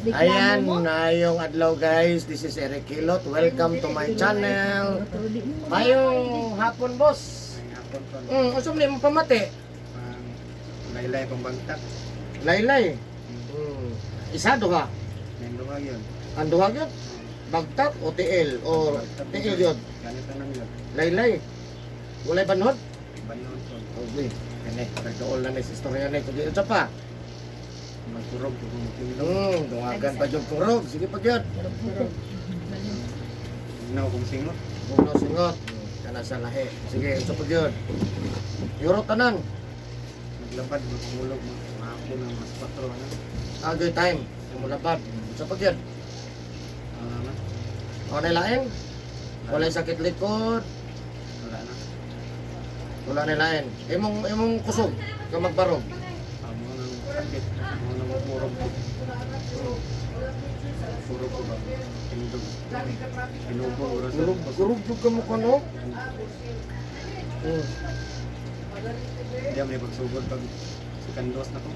Reklamo Ayan, mo? Maayong adlaw, guys. This is Eric Hilot. Welcome to my channel. Mayong hapon, boss. Hapon pa. Unsa man imong pamati? Pang laylay pang bagtak. Laylay. Isa duha. Nang duha yun. Ang duha gyud. Bagtak o TL or TL gyud. Ganito nang yun. Laylay. Walay banhod? Banhod ko. Okay. Kani, nagduol na ni sa istorya ni. Sige, unsa pa? Magkurog ko kung magtindog. Dungagan pa jud kurog. Sige pa gyud. Ginaw kong singot. Bugnaw singot. Kana sa lahi. Sige, unsa pa gyud? Euro tanan. Maglabad, magmulog, mahapon ng mas patro na. Agoy time. Mulabad. Unsa pa gyud? Wala na. O na lain? Walay sakit likod, Wala na. Wala na lain. Imong kusog ka magbarog. Amo nang sakit. Amo nang kurog ko. Kurog ko ba? Tindog. Tinubog. Oras Gurog gurog jud ka mo kuno. Hindi may pagsugod pag sekandos na ko.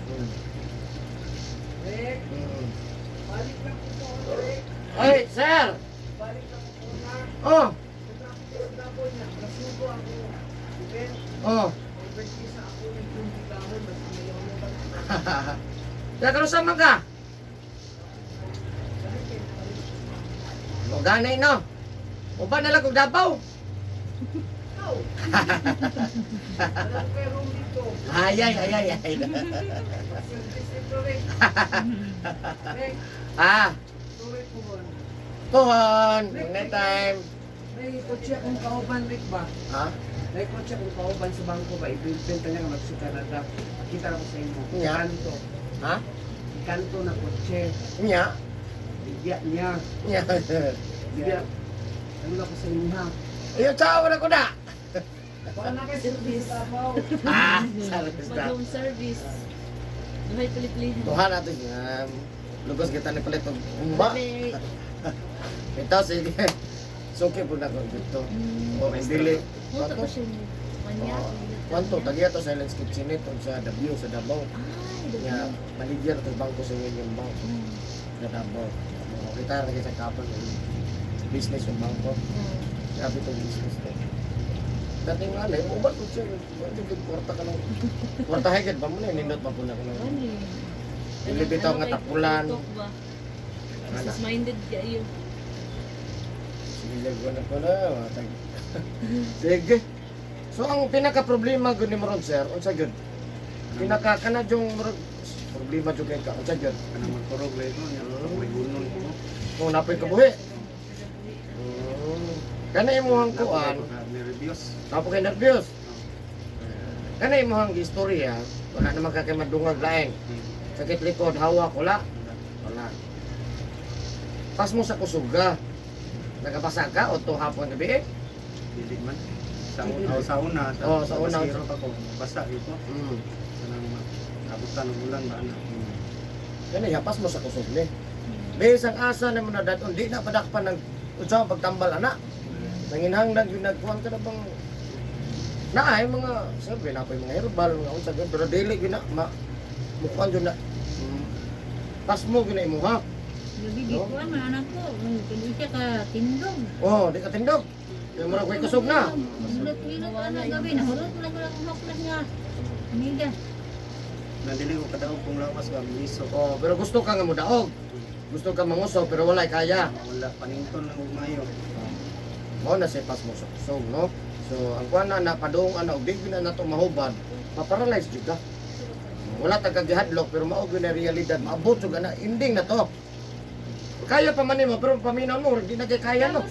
Ay, sir. Oh. Oh. Kaya karon man ka? O ganay no. Uban na lang kog Davao. Ay, ay, ay, ay, ay. Ah, pohon, next time. May kotse akong kauban, Rick ba? Ha? May kotse akong kauban sa bangko ba? Ibibenta niya nga mag sa Canada. Pakita ko sa imo. Nya? Kanto. Ha? Kanto na kotse. Nya? Bigya niya. Nya. Bigya. Ano na ko sa inyo ha? Iyo, tao na ko na. Wala na kayo Service. Davao. Ah, service na. Mag-home service. Duhay paliplihan. Tuhan natin. Lugos kita ni palit og humba. Dami. Ito, sige. Suki po na ko dito. O, dili. Punta ko siya ni Manya. Oh, Kwanto, tagiya to Silence Kitchen ito sa W, sa Davao. Ay, Nya, dami. maligyan to bangko sa Union Bank sa Davao. Kita na sa kapal ng business yung bangko. Grabe itong business to. Dating nga na, ubat ko siya. Pwede yung kwarta ka lang. Kwarta higit ba mo na, nindot pa po na ko na. Ano? Dili bitaw nga tapulan. Business minded kayo. Sige, lagwan na ko na. Mga Sige. So, ang pinaka-problema gud ni Moron, sir, unsa gyud? Pinaka kana yung murag problema jud kay ka, unsa gyud? Kanang magkurog lang ito. May gunon ko. Kung napoy kabuhi. Kana imong kuan, Nervyos. tapo kay nervyos. Kana imong istorya, wala naman ka kay madungag lain. Sakit likod, hawak, wala. Wala. Pas mo sa kusuga. Nagabasa ka o to hapon gabi eh? Dili man. Sa una, oh, sa una, sa, Oh, sa una. Basiro pa ko, basa ito. Kanang abutan ng ulan ba na. Kani hapas mo sa kusog ni. Bisang asa na mo na daton di na padakpan ng unsa ang pagtambal ana. Nanginhanglan gyud nagkuan ka na bang naay mga sabi na mga herbal mga unsa gyud pero dili gyud na ma mukuan gyud na. Pas mo gyud na imuha. Gabi, di ko man anak ko. Hindi siya ka tindog. Oh, di ka tindog. Kaya murag way kusog na. Hilot-hilot na gabi. Nahulot na ko lang hoklas nga. Amiga. Nandili ko kadaog kong lawas ba miso. Oh, pero gusto ka nga modaog. Gusto ka manguso pero walay kaya. Wala paninton lang umayo. Mao na siya pas mo sa kusog, no? So, ang kuan na napadung ana og di gyud na nato mahubad, maparalyze jud ka. Wala ta kagihadlok pero mao gyud na realidad, maabot jud ana ending na to. Kaya pa man nimo pero paminaw mo di na kay kaya no.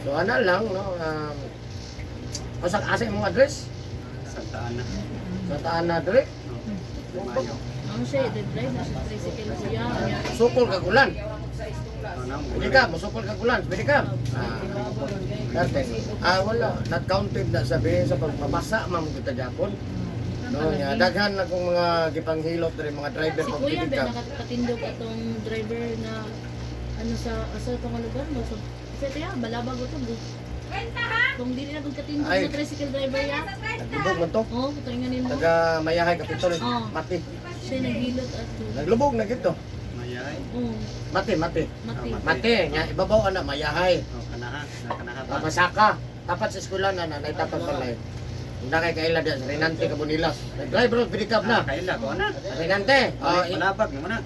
So ana lang no, asa asa imong address? Santa Ana. Sa Ana dire. No. Mayo. Ang siya, the drive na siya tricycle siya. Sukol kag ulan. Ano Pwede ka, musukol kag ulan, pwede ka. Ah, Certain. Ah, wala. Not counted na sabihin sa pagmabasa, ma'am, kita Japon. No, ya, daghan na kong mga gipanghilot diri mga driver Si pag Kuya pwede ba ka. nakatindog atong driver na ano sa asa itong lugar mo sa tiya balabag ito go. Kung dili na kung katindog Ay. na tricycle driver ya. Naglubog man to. Oh, ito nga nimo. Taga Mayahay Kapitol, Oh. Mati. Siya naghilot ato. Naglubog na gito. Mayahay. Oh, Mati, mati. mati. Mati, nya ibabaw ana mayahay. Oh, kanaha, na kanaha pa. Masaka. Tapat sa eskwela na na tapat balay. Hindi kay kaila diyan sa Renante Cabonilas. Nag-driver og pick up na. Ah, kaila ko na. Renante. Oh, Malabag naman na.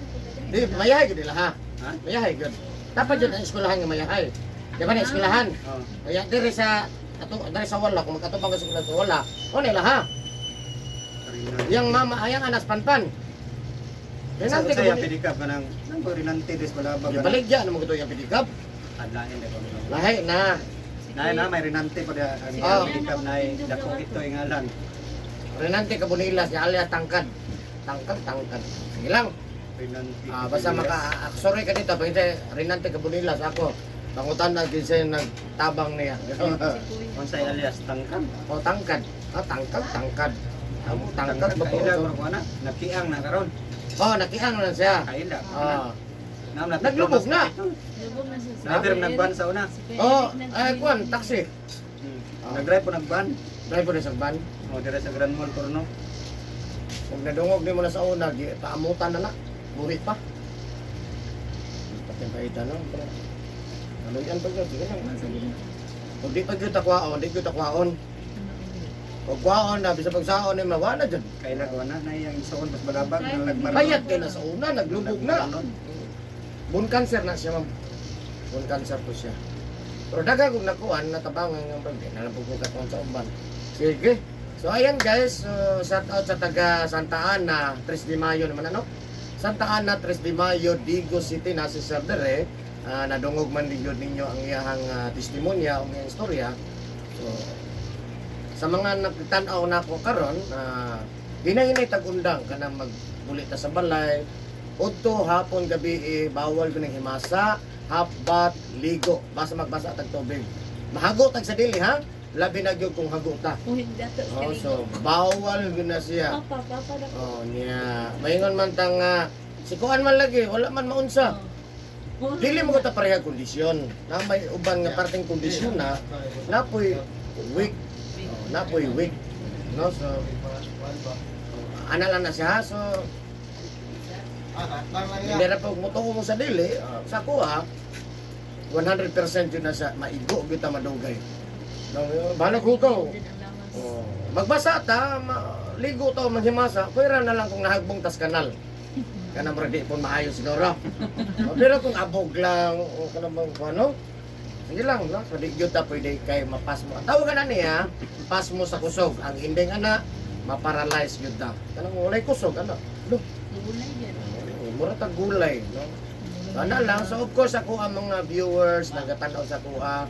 di mayahay gud nila ha. Ha? Mayahay gud. Tapat jud ang eskwelahan nga mayahay. Di ba na eskwelahan? Oh. Kaya diri sa ato diri sa wala kung magkatubang ka sa eskwelahan sa wala, o nila ha. Renante. Yang mama ayang anas panpan. Renante Sa saya Cabonilas. pedikap ka nang nang Renante des Balabag. Baligya ano mo gito yung pedicab? Adlain na ko. Lahi na. Nay na may Renante pa ang Ah. pedikap na dako ito ingalan. Renante Cabonilas ya alias Tangkad. Tangkad, Tangkad. Sige lang. Renante. Ah, basta maka ah, sorry ka dito, pag Renante Cabonilas ako. Pangutan na gid siya nagtabang niya. Si Kuya. Unsay alias tangkad. O tangkad. Ah, tangkad, tangkad. Amo tangkad ba Kaila to? ko na. Nakiang na karon. Oh, nakiang na siya. Kaila. Ah. Nam na Naglubog na. Lubog na siya. Si Driver Kuya nagban Eric. sa una. Si Kuya Oh, Eric ay kuan taxi. Nagdrive po nagban. Driver na sa van. Oh, dire sa Grand Mall Torno. Kung nadungog ni mo na sa una, gi paamutan na na. Buhi pa. Pati pa ita no. Pero aluyan pa gyud, sige lang. Kung di pa gyud takwaon, di gyud takwaon. Kung kwaon na bisa pagsaon ni mawana jud. Kaila ko na na iyang isuon mas Balabag na nagmaron. Bayad kay na sa una, naglubog na. Bone cancer na siya, ma'am. Bone cancer po siya. Pero daghang kong nakuan, natabangan ng pag na lang po ko katuan sa uban. Sige. So ayan guys, so, shout out sa taga Santa Ana, 3 de Mayo naman ano? Santa Ana, 3 de Mayo, Digo City, nasa Sir Dere. Ah, nadungog man din yun ninyo ang iyahang testimonya, ang iyang istorya. So, sa mga nagtan-aw na ako karon, dinahinay tag-undang kanang magbulit ta sa balay. Udto hapon gabi eh, bawal ko ng himasa, hapbat, ligo. Basta magbasa tag tubig. Mahago tag sa dili ha. Labi na gyud kung hago ta. Oh, hindi ato. Oh, so bawal gyud na siya. Papa, papa na. Oh, niya. Maingon man tang si kuan man lagi, wala man maunsa. Oh. Dili mo ta pareha kondisyon. Na may uban nga parteng kondisyon na napoy weak. Oh, napoy weak. No, so ana lang na siya ha. So hindi ra po mutuo mo sa dili, sa kuha 100% yun na sa maigo gyud ta madugay. No, bahala ko ka. Din ang lawas. Oh, magbasa ta, ligo ta manghimasa, pwera na lang kung nahagbong tas kanal. Kana murag di po maayo siguro. Oh, pero kung abog lang o kana bang kung ano, sige lang, no? So di gyud ta pwede kay mapas mo. Ang tawag na niya, pas mo sa kusog. Ang hinding ana, maparalyze gyud ta. Kanang walay kusog ana. Lo, Gulay yan. oh, mura tag gulay, no? So, ana lang. So of course ako ang mga viewers nagatan-aw sa kuha,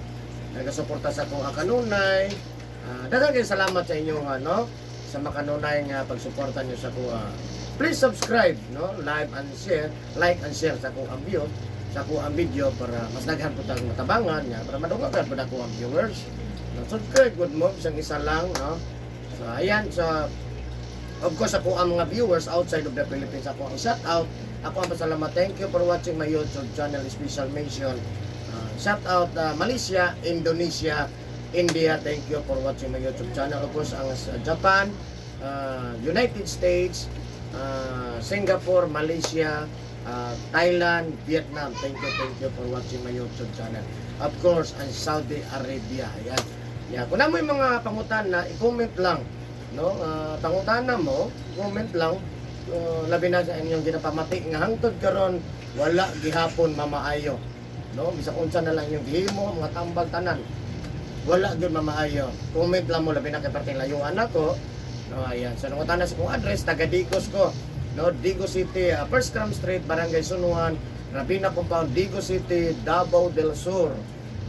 nagasuporta sa kuha kanunay. Ah, daghang kay salamat sa inyo ano sa makanunay nga pagsuporta niyo sa kuha. Please subscribe, no? Like and share, like and share sa kuha ang view, sa kuha ang video para mas daghan po tayong matabangan nga para madungagan po ako ang viewers. No, subscribe good mo isang isa lang, no? So ayan, so of course ako ang mga viewers outside of the Philippines, ako ang shout out. Ako ang pasalamat. Thank you for watching my YouTube channel, Special Mention. Shout out Malaysia, Indonesia, India. Thank you for watching my YouTube channel. Of course, ang Japan, United States, Singapore, Malaysia, Thailand, Vietnam. Thank you for watching my YouTube channel. Of course, ang Saudi Arabia. Ayan. Yeah. Kung na mo yung mga pangutan na, i-comment lang. No? Pangutan na mo, comment lang. Labi na sa inyong ginapamati nga hangtod karon wala gihapon mamaayo. No? Bisag unsa na lang yung gihimo, mga tambag tanan. Wala gyud mamaayo. Comment lang mo labi na kay perting layuan nako. No, ayan. So nangutan na sa kong address, taga Digos ko. No, Digos City, First Cram Street, Barangay Sunuan, Rabina Compound, Digos City, Davao del Sur,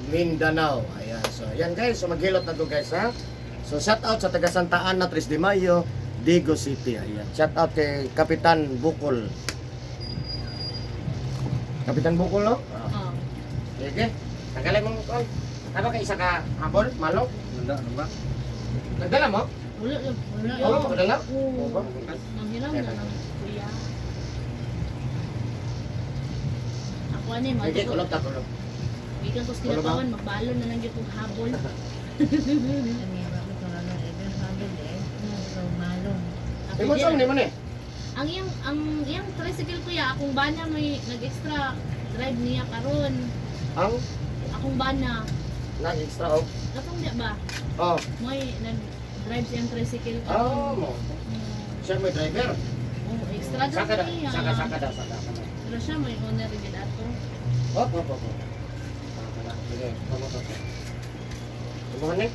Mindanao. Ayan. So ayan guys, so maghilot na to guys ha. So shout out sa taga Santa Ana, 3 de Mayo, Digos City. Ayan. Shout out kay Kapitan Bukol. Kapitan Bukol, no? Oh. Sige. Tanggalin mo mo. Tama ka isa ka habol, malok. Wala ano ba? Nagdala mo? Wala lang. Wala. Wala mo kadala? Oo. Oo. Nanghiram na lang kuya. Ako ano eh, Sige, kulog ta, kulog. Gikan ko sa kinatawan, magbalon na lang gyud kong habol. Kami, wala ko itong ano, eh, habol eh. So, malong. Ako Imo din. saan ni man eh? Ang iyang tricycle kuya, akong bana may nag-extra drive niya karon. Ang Akong bana. nag-extra oh. Katong di ba? Oh. May nag-drive siyang tricycle Oh, karon. mo. Siya may driver. Oh, extra Saka drive da, niya. saka saka da, saka saka. Pero siya may owner gid ato. Hop, hop, hop. Hop. Saka na. Sige, tama to. Tama ni?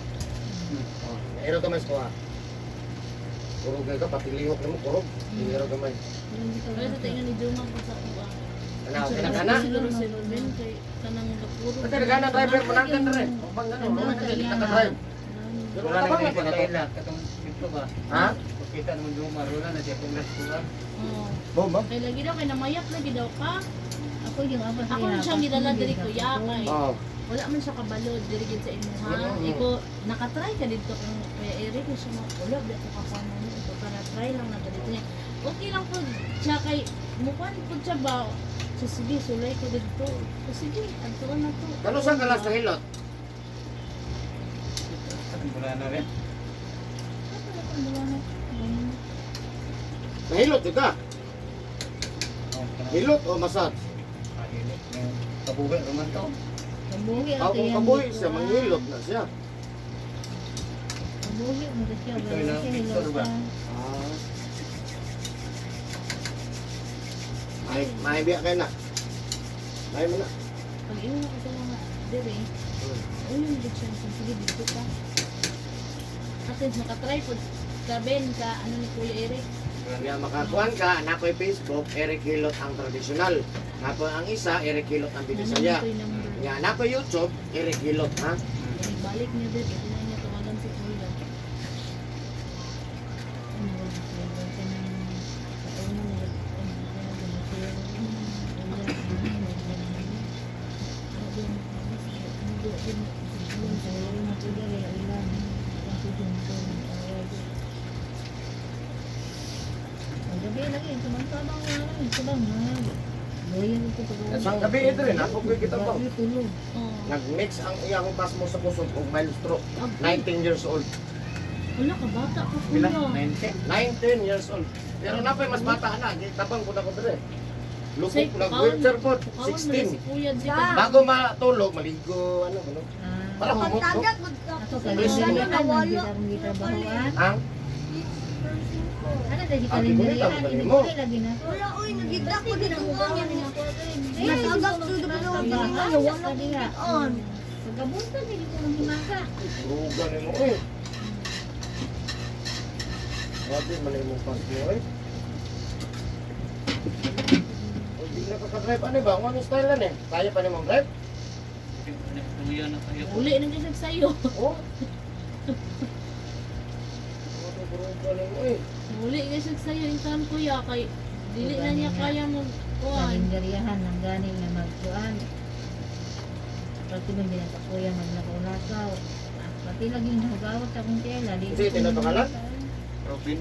Oh, ero gamay sa kuha. Kurog ka, pati lihok nimo kurog. Ero gamay. Pero sa tingin ni Juma ko sa kuha. Kana, okay na kana. Siguro si Ruben kay kanang gapuro. Kasi gana driver mo nang rin. Upang gano, mo na dili ka drive. Pero Wala na tabang dito na na to. ila. Katong dito ba? Ha? Pagkita naman yung maruna na siya kung nasuwa. Oo. Bo ba? Kay lagi daw kay namayak lagi daw ka. Ako yung apa Ako na siyang gidala diri kuya kay Oh. wala man siya kabalo diri gid sa imuha. Mm. Iko nakatry ka dito kung Kuya Eric kung siya mo wala di ako kakuan mo ito para try lang na dito niya. Okay lang po siya kay mukuan po siya ba. So sige sulay ko dito. So sige adtuan na to. Kano sa kalas na hilot? Wala na rin. Nahilot jud ka. Hilot o massage? Pahilot. Kabuhi naman to. Kabuhi Ako kung kabuhi siya, manghilot na siya. Kabuhi mo siya. Ito lang, picture ba? Ah. May may biya kayo na. May mo na. Pag ingon ako sa mga diri, uyon gid siya so, sige dito ka. At least makatry po ka Ben ka ano ni Kuya Eric. Kaya makakuan ka, anak ko'y Facebook, Eric Hilot ang tradisyonal. Napo ang isa, Eric Hilot ang Binisaya. Naman ko yung number. Nga nako YouTube, Eric Hilot ha. Balik niya din, ito na niya tawagan si Kuya. Gabi lagi, tumang-tabang nga lang, tabang nga. Luyan ko pag Sa gabi ito rin, ako ko'y kita pa. Tulog. Oh. Nag-mix ang iyang pasmo sa kusog og mild stroke. 19 years old. Wala ka bata ka Pila? kuya. 90? 19 years old. Pero napay mas bata na, tabang ko na ko dire. Say, Lukok nag wheelchair po, Pukawan mo na si 16. kuya di Bago matulog, maligo, ano, ano. Para humot ko. Ako Blessing. kalendaryan, nandito akong gitrabahoan. Ang Ano dahil Ah, gigunit ang kalendaryan, galing mo. ibigay lagi na. Wala oy, nagigda ko dito ang Nasagap Nasagap sa dulo ng diha. On. Pagkabunta, hindi ko nang himaka. Ruga ni mo eh. Grabe, malay mong pas mo eh. O, di na kakadrive. Ano ba? Ang ano style na eh? Kaya pa ni mong drive? Luya na kayo. Uli na kasi sa'yo. Oh. Ano ruga ni mo eh? Uli kasi sa'yo yung time kuya kay dili na niya kaya mag kuan. Kalendaryahan ng gani nga magkuan. Pati man binatakuya maglakaw-lakaw. Pati lagi nahugawat akong tela. Di Kasi tinutukalan? Robin?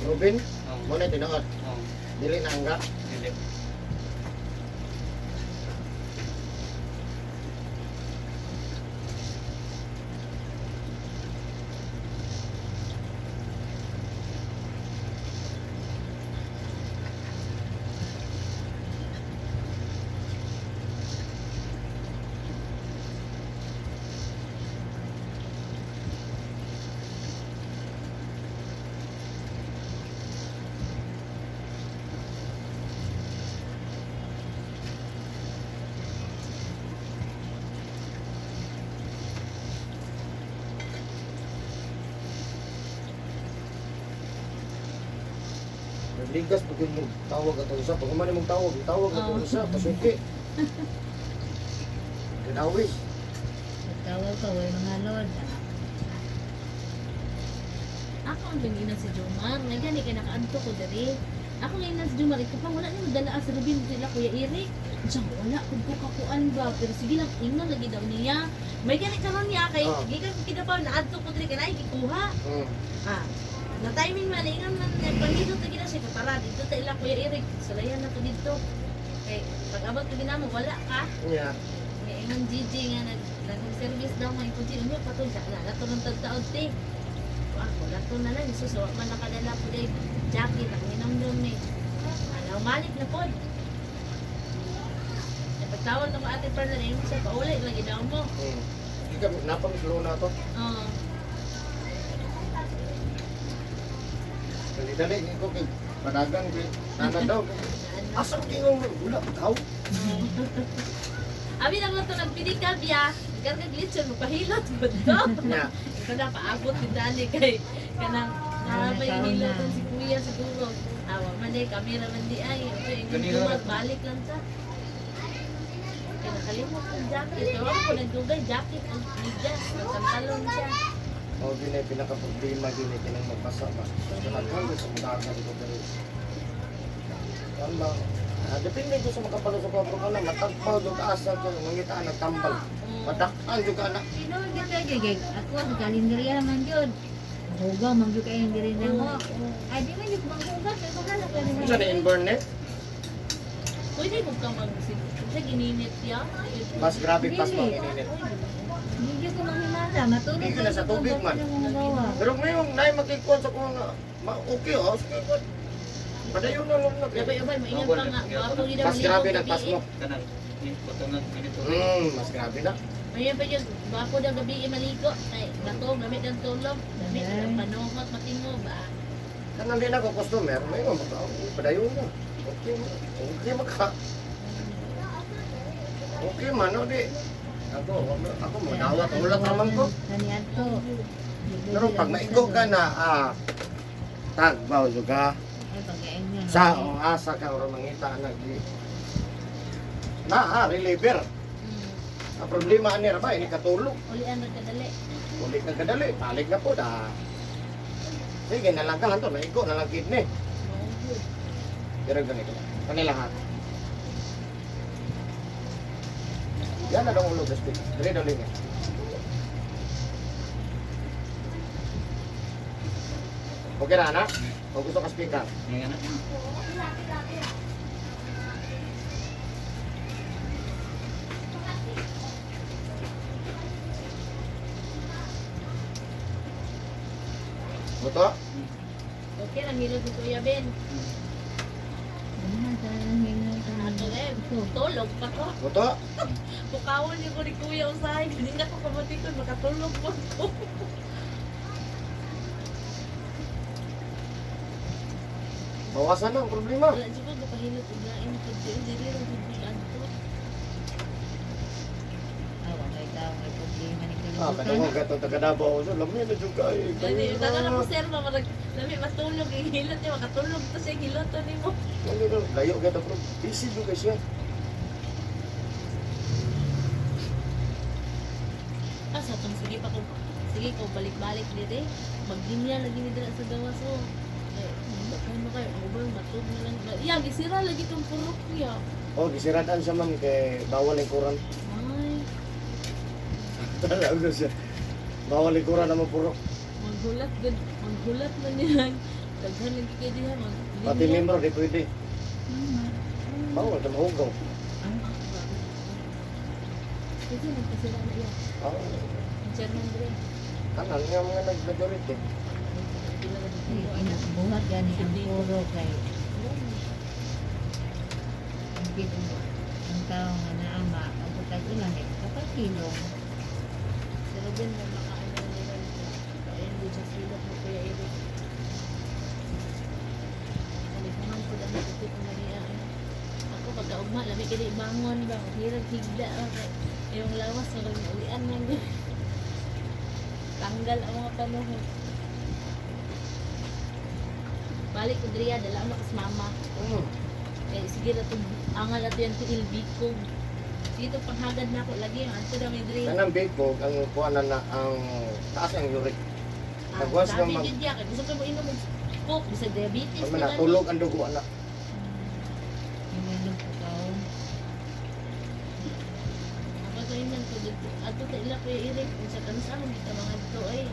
Ruben, Oo. mo na tinuod. Oo. Dili na angga. Dili. Nagligas pag yung tawag ato sa. Pag umani mong tawag, tawag ato Oo. sa. Pasuki. Ginawis. Tawag ka, way mga lord. Ako ang ganginan si Jomar. May gani kay nakaadto ko diri. Ako ngayon si Jomar, ikaw pang wala niyo dala sa Ruben sila Kuya Eric. Siya wala kung ko kakuan ba pero sige lang ingnan lagi daw niya. May gani karon niya kay Oh. gikan ko kita pa naadto ko diri kanay gikuha. Hmm. Ah, na timing man ingon man niya panidot na gina siya kapara dito ta ila Kuya Eric. Sulayan na to dito. Kay pag abot ko ginamo wala ka. Yeah. Nga ingon Gigi nga nag nag-service daw nga iko unya patol sa na nato ng tagtaod te. Wah, wala to na lang sus wa man nakadala po day Jacket ako hinamdum ni. Ano, malik na pod. Eh, pagtawag na ko ate Perla, na sa pauli, lagi daw mo. Ikaw, napang slow na to. Oo. Dali-dali, ko kay panagan kay nana daw. Asa ko kingong wala tao. Abi na ko ito nagpinikab ya. Gargag lechon, mapahilot mo to. Nya, Ito na, paabot ni Dani kay kanang may hilot si kuya siguro. Awa man eh, kamera man di ay. Okay, Ganina. balik lang sa. Kaya nakalimot ang jacket. Pero ako nagdugay jacket ang medyas. Nagpantalon siya. o gini pinaka problema gini kinang magbasa ba. Sa ko sa mudagan ko pero kan ba? Ah, depende ko sa makapalo sa kwatro ka na matagpaw do ka asa ko mangitaan nagtambal. Madak-an jud ka na. Sino gyud kay kay ako sa kalendarya man gyud. Hugaw man gyud kayo diri na mo. Ay di man gyud manghugas kay wala na kayo. Unsa ni inburn eh? Pwede mo kang mag Sa gininit ya. Mas grabe pas mo ininit. Hindi gyud ko manghimasa, matulog Hindi ka na sa tubig man. Pero ngayon, nay makikuan sa kuha nga, ma okay oh, sige ko. Padayon na lang na. Gabay-gabay, maingat pa nga. Wapo gid Mas grabe na pas mo. Kanang patungan minute. Mas grabe na. Mayan pa yun, wapo daw gabi maligo. Ay, nato, gamit ang tulog. Gamit ang panuhot, matingo ba? Kanang din ako customer, may mga maka, padayon na. Okay, okay maka. Okay man, no, di. Ako, ako mo dawat ulat naman ko. Kani adto. Pero pag maigo ka na, tagbaw juga Ay pag-aing na. sa o asa ka ora mangita na di. Na, reliever. Ang problema ani ra ba ini katulog. Ulian ra kadali. Uli ka kadali, balik na po da. Sige, nalangkahan to, naigo na lang kidney. Pero ganito, kanila ha. Yan na daw ulo, besti. Dire daw lingi. Okay na, anak? O gusto ka speaker? Nga na. Buto? Okay lang hilot ni Kuya Ben. Ato eh, tulog pa ko. Buto? Pukawon niyo ko ni Kuya usahay. Hindi na ko kamatikon, makatulog po ko. Bawasan na ang problema. Wala siya ko, kapahilot. Uglain ko dyan. Dili lang ko adto. Ah, wa may tao may problema ni Ah, kadungog ka itong taga Davao. So, lami na dyan ka eh. Gani, taga na ko sir, mamarag, lami matulog, eh, hilot niya, makatulog to siya, hiloto ni mo. Lami na, Layo ka ito, bro. Busy dyan ka siya. Ah, sa tong sige pa ko, sige ko balik-balik dire. Maglinya lagi ni dira sa gawas oh. Eh, daghan mo kayo, ang ubang matug na lang. Ya, gisira lagi tong purok niya. Oh, gisiradan siya ma'am kay bawal ang kuran. Ay, Talaga siya. Bawal ang kuran naman puro. maghulat gud, maghulat man niya. Daghan lagi kay diha mag. Pati membro, di pwede. Bawal ka mahugaw. Kasi nagpasira na iya. Oh, Ang chairman dire. kanan nga mga nag-majority. Buhat gani ang puro kay hindi ang tao nga naama pagkutag ulan eh kapag kilong Si Ruben na makaano nila. Ayun, di siya silot mo Kuya Eric. Kalimutan ko dahil ito kung naniya. Ako pagkaugma, lami kini bangon ba? Hirag higda. Okay. Yung lawas, walang ulian man. Tanggal ang mga panuhot. Balik ko diriya, dala ako kas mama. Eh, sige na itong angal na ito yan tiil bikog. Sige ito panghagad na ako lagi. Ang ato na may diriya. Kanang bigog, ang kuan na na ang taas ang uric. Ah, Pagwas sabi na mag- gid ya, kay gusto ko mo inom og coke bisag diabetes Pag na gani. natulog ang dugo na. yung ano ko kao Ako sa inyo ko dito. Adto ta ila kuya Eric unsa kan sa among kita mga adto ay.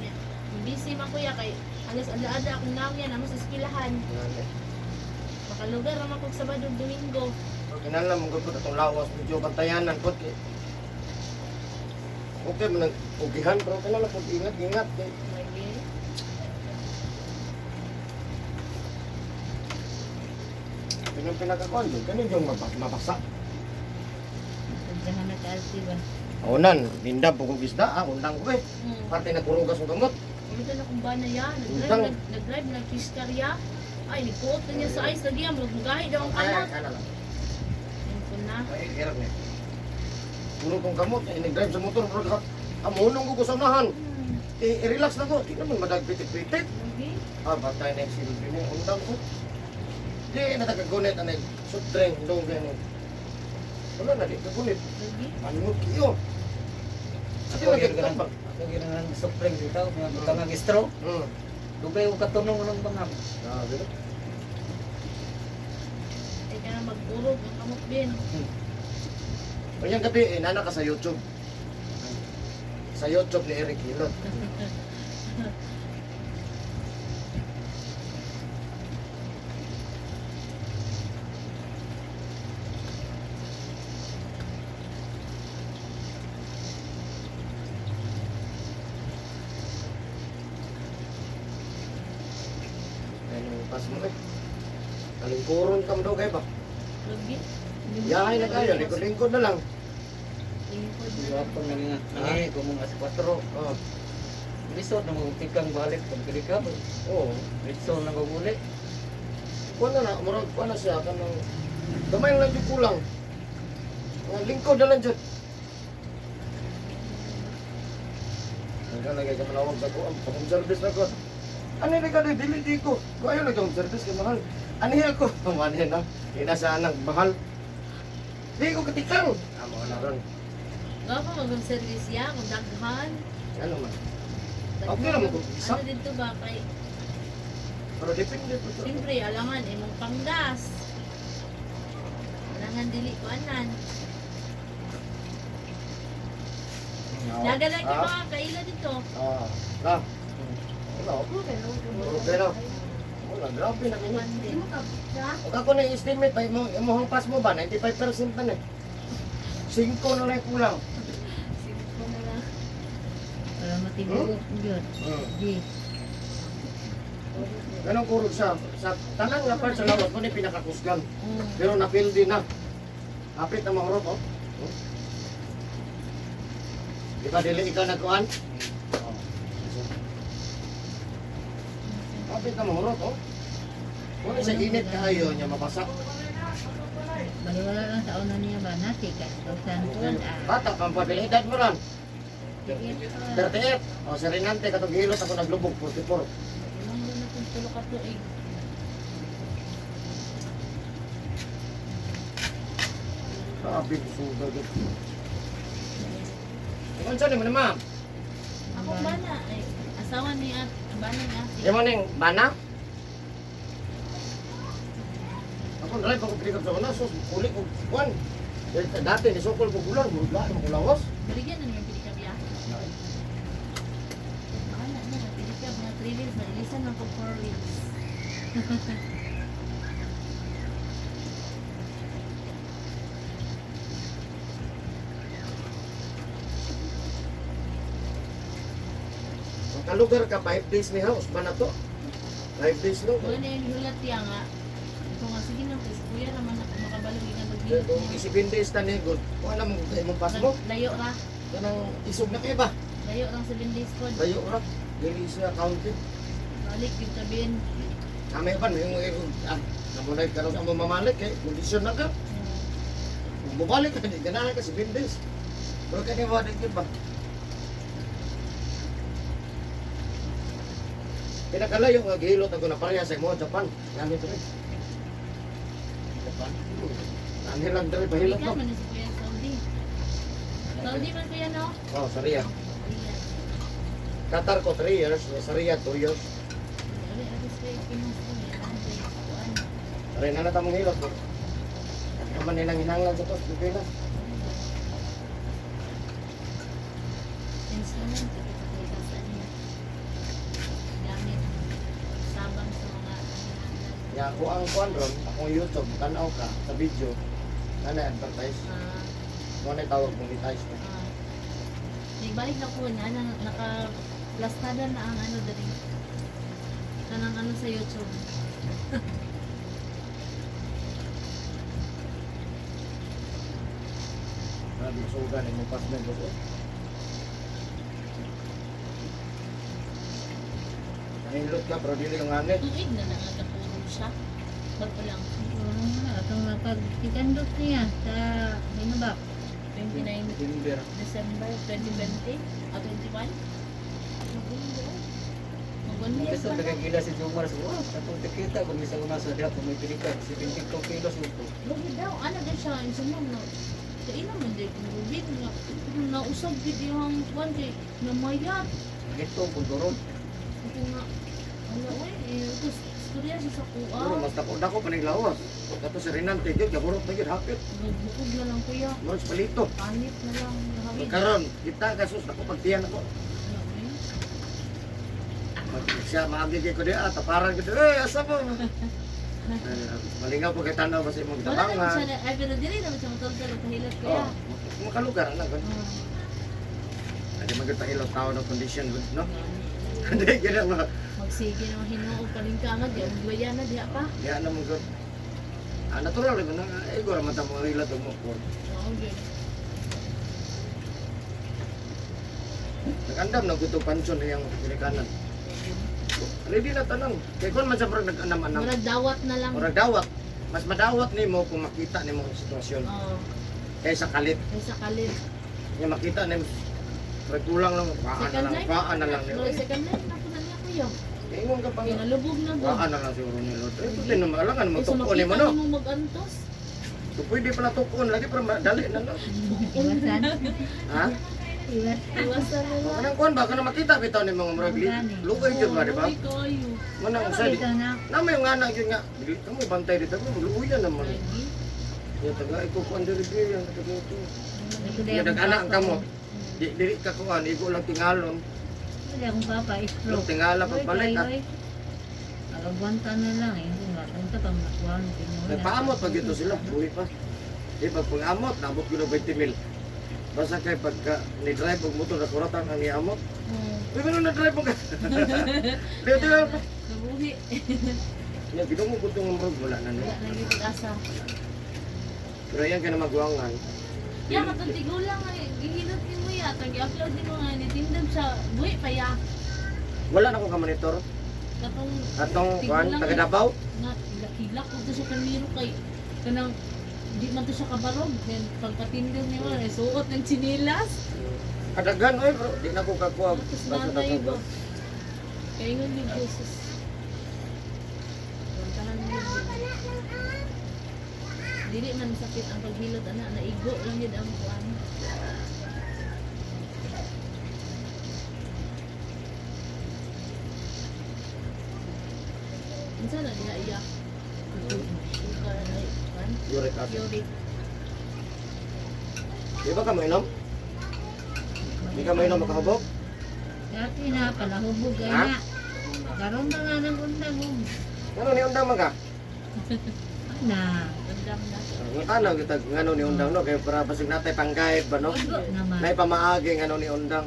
Busy man kuya kay alas ada-ada akong nawyan amo sa eskwelahan. Ngani. Makalugar ra man kog Sabado ug Domingo. Kinahanglan mo gud atong lawas medyo bantayanan pod kay. Okay man ang ugihan pero kinahanglan pod ingat ingat kay. Lagi. Pinang pinakakuan yun, kanin yung mabasa. Pagdahan na ka ba? Unan, ninda bukog isda, ah, undang ko eh. Parte nagkurugas ng gamot. Ulitan na kung ba na yan. Nag-drive, Utang. nag-drive, nag-fiskarya. Ay, nagpuot na niya sa ice. Lagi ang magmugahi daw ang Ay, kamot. ano lang. Ayun ko na. Ay, hirap niya. Puro kong kamot, eh, nag-drive sa motor, bro, amunong ko sa unahan. Eh, relax na ko, di naman madagpitik-pitik. Lagi. Ah, batay na yung silbi niya, undang ko. Di, natagagunit, ano, soft drink, dong ganyan. Wala na, di kagunit. Lagi. Manunod kiyo. Sige, Ako yun nagkakita pa. Ako yun ang soft drink dito. Mga butang ang straw. Dugay ko katunong ng bangam. Grabe na. Ay ka na mag-urog ang kamot din. Ngayong gabi, eh, nana ka sa YouTube. Sa YouTube ni Eric Hilot. Ayun yung pas mo eh. Kalingkuron ka mo daw kayo ba? Lagi. Yahay na kayo, lingkod-lingkod na lang. Lingkod na. Gapon na nga. Nangihi ko mga alas 4. Oh. Lisod na mga tikang balik pag dili ka. Oo. Lisod na maguli. Kuha na na, murag kuha na siya kanang gamay lang yung kulang. Mga lingkod na lang dyan. Hanggang lagay ka manawag sa ko, ang home service na ko. Ano yung ka dili di ko. Ko ayaw lang home service kay mahal. Ano yung ko? Manin na. Ina sa anang mahal. Di ko katikang. Amo na ron. Gapa mag-service ya, kung daghan. Ano man. Okay ra mo kung isa. Ano dito ba kay Pero depende po sa. Siyempre, alangan imong panggas. Alangan dili ko anan. Dagalan ka mga kaila dito. Ah, la. Wala. Okay na. Wala, grabe na minyo. Di mo ka Ug ako na estimate ba imo imong pass mo ba 95% na ni. 5 na lang yung kulang. Sige na lang. Para matibuok yun. Di. Ganong kurog siya sa tanan nga part sa lawas mo ni pinakakusgan. Pero napil din na. Hapit na mahurot oh. Di ba dili ikaw nagkuan? Oh. Hapit na mahurot oh. Kung sa init kaayo niya mabasa. Baliwala lang sa una niya ba? Nati ka. Kausan po. Ah. Bata pang pabili edad mo ron. 38. O si Renante katong gihilot ako naglubog 44. Ilang na kung tulo ka tuig. Grabe, suga gid. Ingon sa nimo na ma'am. Ako bana ay asawa ni at bana ni ate. Di mo ning bana? Ako drive ako pick up sa una, sus uli ko kuan. Dati ni sukol ko gulan, wala mo kulawas. Baligyan na naman pilikab ya. Wala na, pilikab mga 3 weeks, nailisan lang ko 4 weeks. Makalugar ka 5 days ni house ba na to? 5 days no. Wala na yung hulat ya nga. Ito nga, sige na, kasi kuya naman ako makabalog yung maghilot Kung niya. 7 days na ni good, kuan na mo imong pass mo. Layo ra. Kanang isog na kay ba? Layo lang 7 days ko. Layo ra. Dili siya counted. Balik yung tabiin. Kami ban yung ah, namunay karon sa among mamalik kay kondisyon na ka. Kung mabalik ka, di ganahan ka 7 days. Pero kani wa di ba? Pinakalayo nga gihilot ako na pareha sa imo Japan. Nani dre. Japan. Nani lang dre pahilot Balikan no. man ni si Kuya Saudi. Saudi man kuya no? Oh, Saria. Iya. Qatar ko 3 years, Saria 2 years. Ari, ari, sa Pinas ko, eh. Andre, kuan. Aray na na tamong hilot. Kaman nilang hinanglan sa tos Pilipinas. Since naman, kita sa niya. Gamit. Sabang sa mga hinanglan. Ya ako ang kuan ron, akong YouTube, tanaw ka sa video. Na advertise. Ah, Mo na tawag monetize na. ah. Nagbalik na ko na, na naka plastada na ang ano dali. Kanang ano sa YouTube. Nagsugan mo pas na ko. Nahilot ka pero dili yung anit. Tuig na lang ang kapuro siya. Bago lang. Oo nga, atong napagkikandot niya sa Hinubak. 29 Timber. December 2020 o 21. Mag-1 year Kasi pa na. nagagila si Jomar sa oh, atong tikita kung isa una sa diha kung may pilika 72 kilos ito. Lugi daw, ana din siya, yung sumam na, sa ina man din, kung rubin nga, nausab gid yung kwan kay namayat. Ito kung duron. Ako nga, ala oy, eh, tapos istorya siya sa kuha. Pero mas dako dako pa ning lawas. Kato si Renante gyud gaburot na gyud hapit. Nagbukog na lang kuya, Murag palito. panit na lang, nahawid. Karon kita ka sus dako pagtiyan ako. Ala, oy. Mag siya maagi kay ko diha taparan ko eh asa mo. Malingaw po kay tanaw kasi imong Wala naman tabangan. siya, ay pero dili naman siya matulog kahilat kuya. Oh, makalugar ana gud. Adi man gyud tahilo tao ng condition gud no. Hindi gyud na Magsige naman hinuog palingkangad, di ang duwaya na diha pa. Diha na mo gud. Ah, natural rin na eh gura man ta mo hilot og mo. Oo, gyud. Nagandam na gud pansyon iyang ginikanan. Ready na tanong. Kay kon man sa murag nag-anam-anam. Murag dawat na lang. Murag dawat. Mas madawat nimo kung makita nimo ang sitwasyon Oo, kaysa kalit. kaysa kalit. Nga makita nimo murag kulang lang paan na Second lang, life. paan na lang Murag second life na po na niya kuya. Ingon ka pa nga. Kinalubog na ba? Paan na lang siguro ni Lord. Eh, pwede naman alangan mo Kaysa tukon nimo makita no. mo mag-antos. So, pwede pala tukon lagi pero madali na no. Iwasan. Ha? Iwasan. Iwasan na O lang. kanang kuan ba kana makita bitaw ni mga murag luoy gyud ba di ba? Luoy kayo. Manang Tama usa di. bitaw na. Na may nga na gyud nga. Dili ka mo bantay dito mo luoyan naman. Lagi. Ya taga iko kuan diri diri ang taga ito. Ito Ya nag-anak ang kamot. Di dili ka kuan igo lang tingalon. Wala akong papa, Lang stroke. tingala pagbalik ah. Agagwanta na lang eh. Kung mapunta pa, makuha mo. Nagpaamot pag ito sila, buhi pa. Di pag pag-amot, naabot ko na 20 mil. Basta kay pagka ni-drive og motor nakuratan ang niamot. Oo. Uy, ano na-drive mo ka? Di, di, Nabuhi. Ya, gidungog ko itong murag, wala na Wala niya. lagi pag-asa. Pero yan ka na magwangan. Ya, katong tigulang ay gihilot nimo ya. Tag i-upload nimo nga ni tindog siya. Buhi pa ya. Wala na ko ka-monitor. Katong Atong, kuan, Tigulang taga Davao. nga hilak ko to siya kaniro kay kanang di man to siya kabarog. Then pagpatindog nimo ay suot ng tsinilas. Kadagan, oy, bro. Di na ko kakuha. Tapos Basta nanay daghan ba? ba? Kaya nga ni Jesus. Puntahan mo. Dili man sakit ang paghilot ana, naigo lang yun ang kuan. Unsa na diha iya? Sugar ay kuan. Uric acid. Uric. Di ba ka mainom? Di ka mainom makahubog? Dati na, palahubog ay Ha? na. Karoon na nga ng undang. oh. Ngano ni undang man ka? Ana. Andam na. Ang tanaw kita ngano ni undang no kay para basig natay pang-guide ba no? Igo naman. Nay pamaagi ngano ni undang.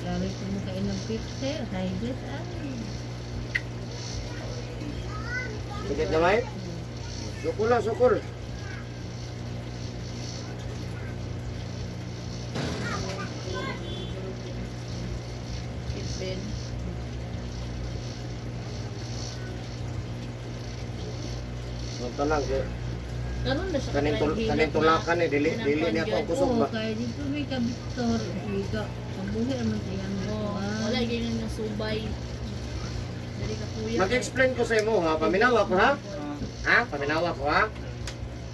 Grabe ko mo kain ng pizza. High ay. Sakit na may? Sukol lang, sukol. Kitben. Punta lang kay Karon na siya kaning tul katry kaning hilot na. tulakan eh dili Kanang dili niya kuan ako gyud. kusog Oo, ba. kaya dito may ka-Victor. Iga. Kabuhi naman sa iyang Oo, wala gyud nga subay. Dali ka kuya. Mag-explain ko sa imo ha, paminawa ko ha. Ha, paminawa ko ha.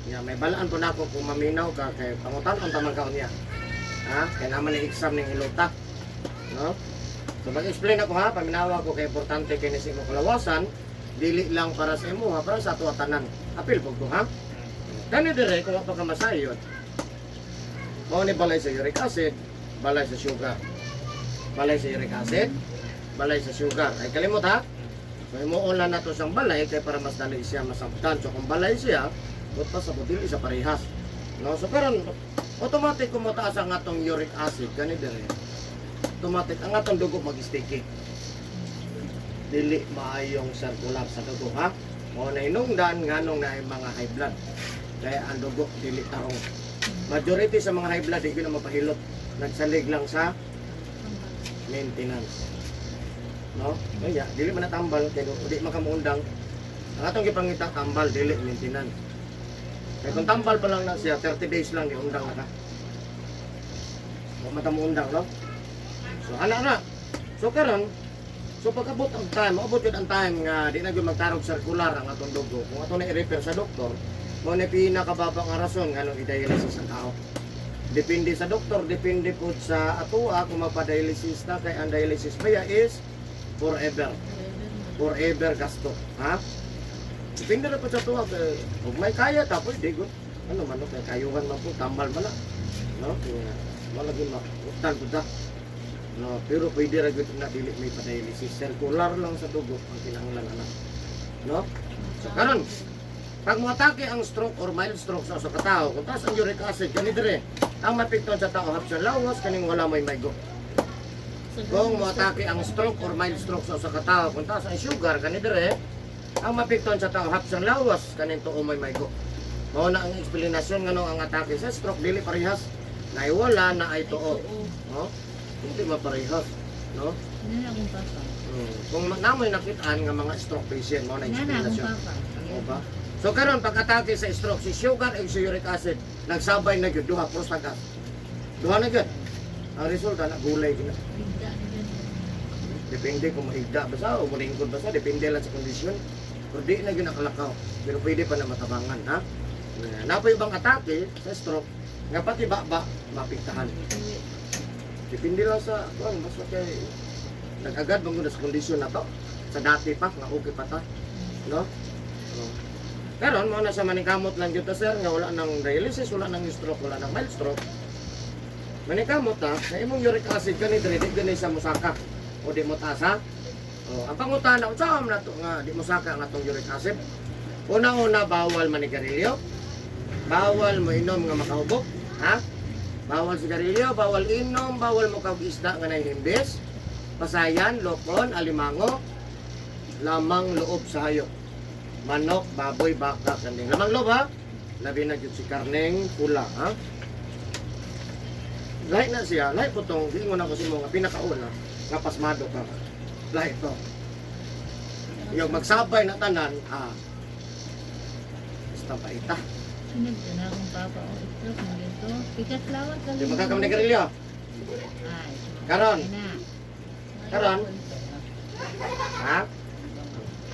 Ya, may balaan po na ako kung maminaw ka kay pangutan-on tamang kaon niya. Ha? Kay naman ni exam ning hilota. No? So mag-explain ako ha, paminawa ko kay importante kay ni sa imong kalawasan, dili lang para sa imo ha, para sa ato tanan. Apil pud ko ha. Kani dire kung wa pa ka masayod. Mao ni balay sa uric acid, balay sa sugar. Balay sa uric acid, balay sa sugar. Ay kalimot ha. So imuon lang nato siyang balay kay para mas dali siya masabtan. So kung balay siya, but pa sa dili sa parehas. No, so karon automatic kung mataas ang atong uric acid kani dire. Automatic ang atong dugo mag-sticky. Dili maayong circular sa dugo, ha? Mao na hinungdan nganong naay mga high blood. Kaya ang dugo dili tarong. Majority sa mga high blood di gyud na mapahilot. Nagsalig lang sa maintenance. No? Kaya dili man natambal kay di man ka muundang. Ang atong gipangita tambal dili maintenance. Kaya kung tambal pa lang na siya, 30 days lang giundang na ka. Wa man ta muundang, no? So ana na. So karon, so pag-abot ang time, maabot yun ang time nga di na gyud magtarog circular ang atong dugo. Kung ato na i-refer sa doktor, mao na pinakababa nga rason nganong i-dialysis ang tao. Depende sa doktor, depende po sa atoa kung mapa-dialysis na, kay ang dialysis baya is forever. Forever gasto, ha? Depende na po sa atoa kay kung may kaya ta pwede gud. Ano man no, kay kayuhan man po, tambal man na. No? Kaya wala gyud mautang pud ta. No, pero pwede ra gyud na dili may pa-dialysis. Circular lang sa dugo ang kinahanglan ana. No? So karon, pag moatake ang stroke or mild stroke sa usa ka tawo, kung taas ang uric acid kani dire, ang mapikton sa tao hapson lawas kaning wala may maigo. Kung moatake ang stroke or mild stroke sa usa ka tawo, kung taas ang sugar kani dire, ang mapikton sa tao hapson lawas kaning tuo may maigo. Mao na ang eksplanasyon nganong ang atake sa stroke dili parehas. Naiwala na ay tuo. No? Hindi maparehas, no? Ano na akong papa? Kung namoy nakitaan nga mga stroke patient, mao na Ano na akong eksplanasyon. papa? O ba? So karon pag atake sa stroke si sugar ug si uric acid nagsabay na gyud duha cross tagas. Duha na gyud. Ang resulta na gulay gyud na. Bigda na yun. Depende kung mahigda ba sa o mulingkod ba sa, depende lang sa kondisyon. Pero di na gyud nakalakaw. Pero pwede pa na matabangan, ha? Napoy ibang atake sa stroke nga pati ba mapiktahan. Depende lang sa kuan, basta kay nag-agad bang sa kondisyon na to sa dati pa nga okay pa ta, no? Oh. Karon mo na sa maningkamot lang gyud ta, sir, nga wala nang dialysis, wala nang stroke, wala nang mild stroke. Maningkamot ta na imong uric acid kani diri di gani sa musaka o di mo taas, ha? Oh, ang pangutana unsa man nato nga di mosaka ang atong uric acid? Una-una, bawal manigarilyo. Bawal mo inom nga makahubok, ha? Bawal sigarilyo, bawal inom, bawal mo kag isda nga nahihimbis, pasayan, lokon, alimango, lamang loob sa hayop. Manok, baboy, baka, kanding. Lamang loob, ha? Labi na gyud si karneng pula, ha? Lahi na siya, lahi po tong, giingon ako sa imo nga pinakauna, nga pasmado ka. Lahi to. Yung magsabay na tanan, ah, basta paita. Sinag na akong papa. O, stroke na dito. Pikas lawas lang. Di magkakam ni garilyo. Ay. Karon. Ay na. Karon. Ha?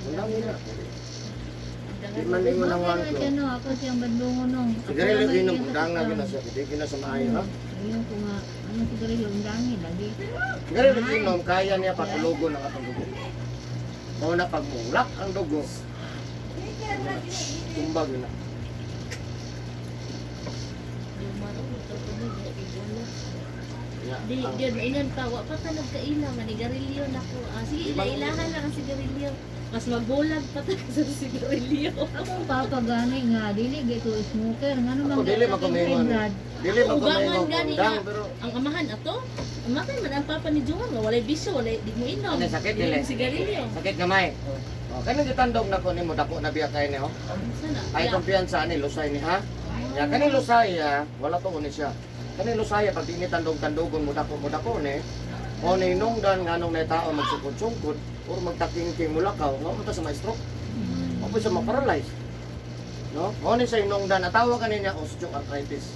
Undang nila. Di man ingon ang Mao one na ko. siya, no? Ako siyang bandungo nung. Ako Sigarilyo naman inom, iyang undang na kasama. gina siya. Hindi gina sa maayo, ha? Ayun ko nga. Anong sigarilyo? Undangin lagi. Sigarilyo inom, kaya niya patulugon ang atong dugo. Mao na pagmulak ang dugo. Tumbag yun na. Ya, Di, di, mainan pa, wa pa ta nagkaila, manigarilyo na ko. Ah, sige, ila-ilahan lang ang sigarilyo. Mas magulag pa ta sa sigarilyo. Akong papa gani nga dili gito smoker ngano Ako man dili makumingon. Dili Ugangan makumingon gani undang nga. pero Ang amahan ato, amatay man ang papa ni Johan nga walay bisyo, walay di mo inom. Ano, sakit, Di dili? mo sigarilyo. Sakit gamay. Oh, kanang gitandog na ko nimo dako na biya kay ni ho. Sana. Ay kumpiyansa ani lusay ni ha. Ya kani lusay ya, wala to ni siya. Kani lusay pag di ni tandog-tandogon mo dako ni. O ni nungdan nganong na tao magsukod-sungkod or magtakingking mulakaw nga mo ta sa ma-stroke. O po sa ma-paralyze. No? O ni sa inungdan atawa kani niya osteoarthritis.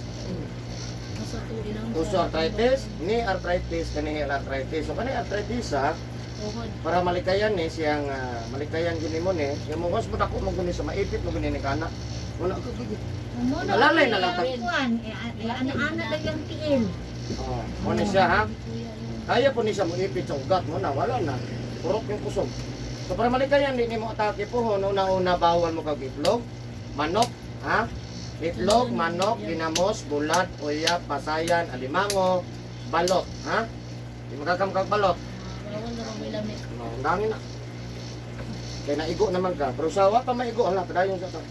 Osteoarthritis, ni arthritis kani arthritis. So kani arthritis ha, para malikayan ni siyang malikayan gini mo ni, yung mo mo dako mo guni sa maipit mo guni ni kana. Wala ko gini. Alalay na lang. Kuan, ana-ana lang yung tiil. Oh, mo ni siya ha. Kaya po ni siya moipit sa ugat mo na wala na. Purok yung kusog. So para malikayan di nimo atake po una-una bawal mo kag itlog, manok, ha? Itlog, manok, ginamos, bulat, uya, pasayan, alimango, balot, ha? Di makakamkag balot. Bawal na may lamig. No, ang dami na. Kaya naigo naman ka. Pero sa wa pa maigo, hala, padayon sa ka.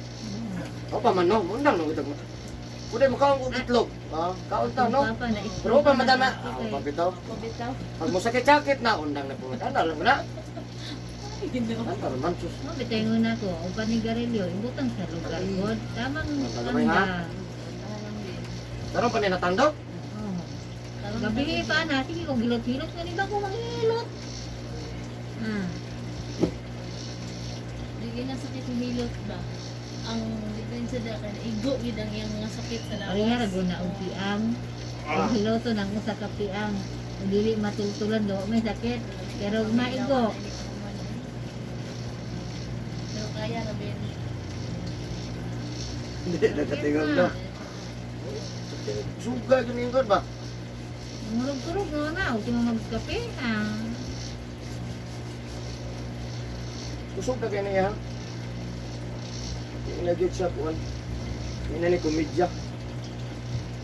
O pa man no, undang no itag mo. Kuday mo kaon og itlog. Ah, kaon ta no. Papa na Pero pa madama. Ah, pa bitaw. Ako bitaw. Pag mo sakit-sakit na undang na po. Ano alam mo na. Ginoo. Ano man sus. Mo bitay mo na ko, upan ni Garillo, ibutang sa lugar god. Tamang Magamay, ha? tanda. Karon pa ni natandok? Oh. Gabi pa na, sige ko gilot-hilot nga ba ko manghilot. Ah, Di na sakit ng hilot ba? Ang diferensya da kay igo gid ang iyang mga sakit sa lawas. pareha ra gud na og piang. Ang hiloto ng usa ka piang. Ug dili matultulan do may sakit. Pero maigo. Pero kaya ra ben. Hindi nakatingog na. Suga gani ko ba? Murog-turog no na, ug mo magkape. Ah. Kusog na kay niya. Ina gyud siya kuan. Ina ni komedya.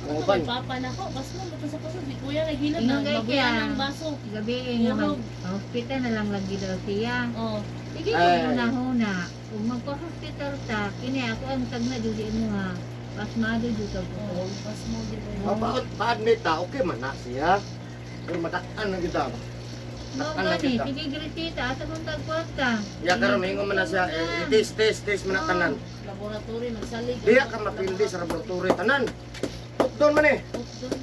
Ang Ito uban. kay papa na ko, bas mo mo sa kusog di kuya naghilot Ingon na kay mabuyan kaya. ang baso. Gabi nga mag Murog. hospital na lang lagi daw siya. Oh, Sige Ay. ko na huna. Ug magpa-hospital ta, kini ako ang tagna jud imo ha. Pasmado jud ka oh, ko. bas mo gid. Oh, pa pa-admit ta, okay man na siya. Pero madak-an na gyud ta. Mo Dakpan na gani, kita. sige gresita asa kong tagkwarta. Ya karon mingon man na siya, eh, test test test man na tanan. Laboratory magsalig. Diya ka mapildi sa laboratory tanan. Tukdon man eh. Tukdon.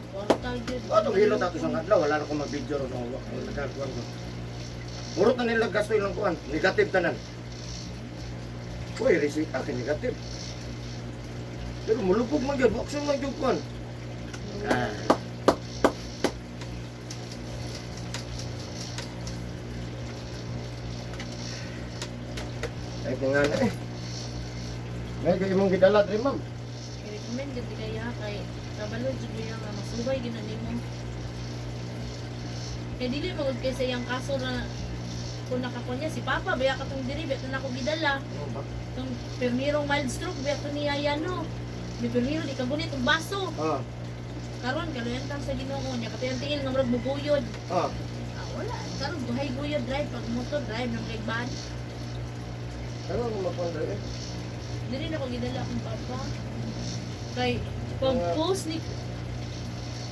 Kwarta gyud. O, itong hilot ato sa adlaw, wala na akong mag-video ron. O, wala nagkakuan ko. Murot na nila gasto ilang kuan. Negative tanan. Uy, resita kay negative. Pero mulupog man gyud, action man gyud kuan. Ah. Ay, nga na eh. May kay imong gidala diri, ma'am. I-recommend gid kaya kay kabalo jud mo nga masubay gid na nimo. Kay dili magud kay sa iyang kaso na kung nakakuha niya si Papa baya katong diri biya na ako gidala. Ano ba? Tong permirong mild stroke biya to niya no. Ni permiro di kagunit og baso. Ah, Karon kaluyan tang sa Ginoo niya katayang tiil nga murag muguyod. ah. Ah, wala karon duhay guyod drive pag motor drive nang kay van. Ano ang makuan diri? Eh? Dili na ko gidala akong papa. Kay pag post ni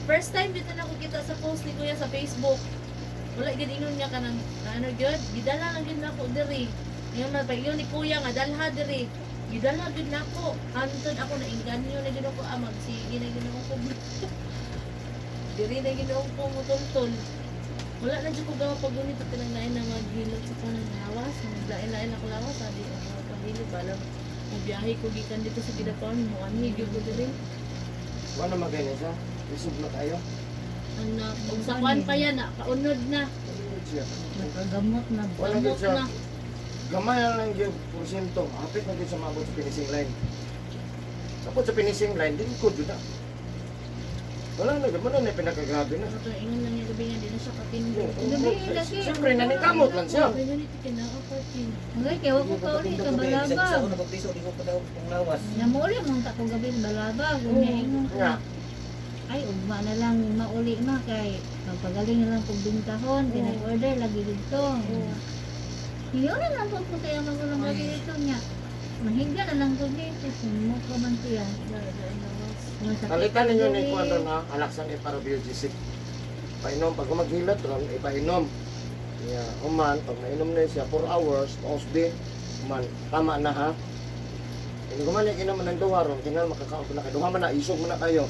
first time dito na ako kita sa post ni Kuya sa Facebook. Wala gid ingon niya kanang ano gyud, gidala lang gyud nako diri. Ingon man pa ingon ni Kuya nga dalha diri. Gidala gyud nako. Hantod ako na inganyo na gyud ako ah, magsige na gyud ako. Diri na gyud ako mutultol. Wala na jud ko gawa pag gunit at lain na maghilot sa kanang lawas. Lain-lain ako lawas, sabi ako magpahilot balang mobiyahe ko gikan dito sa Kidapawan mo anhi gyud ko diri. Wala na magay siya. Isog na kayo. Ang na og sa kwan pa yan na kaunod na. Siya. Nakagamot na. Wala gyud Gamot siya. na. Gamay na lang yung porsyento. Hapit na gyud sa maabot sa finishing line. Tapos sa finishing line, din ko jud na. Wala na, gano'n na pinakagrabe na. Ano to ingon lang niya gabi nga di na siya katindog. Gabi, lagi. Siyempre, naningkamot lang siya. Ay ganito kinaapatin. Ngay kay wa ko kauli ka balabag. Sa pagtiso, di ko pa daw kung lawas. Namuli mong ta ko gabi balabag. Unya ingon ko. Nga. Ay ugma na lang mauli ma kay magpagaling na lang kog bintahon kay nag-order lagi didto. Hiyo na lang po ko kaya magulang lagi dito niya. Mahiga na lang ko dito. Sumok ka man siya. Masakit Palitan ninyo ni diri. kuan ron ha, alaksan iparabiogisik. Painom, pag maghilot ron, ipainom. Yeah, human, pag nainom na siya, 4 hours, pausbi, human, tama na ha. Hindi ko man inom ng duha ron, kinahanglan makakaon na kayo. Duha man na, isog man na kayo.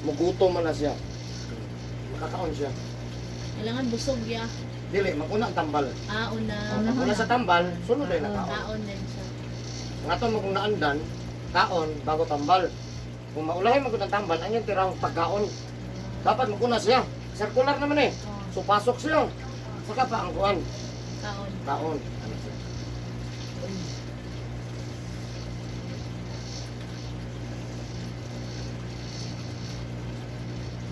Mugutom man na siya. Makakaon siya. Kailangan busog ya. Dili, makuna ang tambal. Ah, una. Pag una sa tambal, sunod ay nakaon. Kaon din siya. Nga to mo kung naandan, kaon bago tambal. Kung maulahin mo ang tambal, ang yung tirang pagkaon. Dapat maguna siya. Circular naman eh. Oh, So pasok siya. Saka pa ang kuan, kaon. kaon. Ano siya?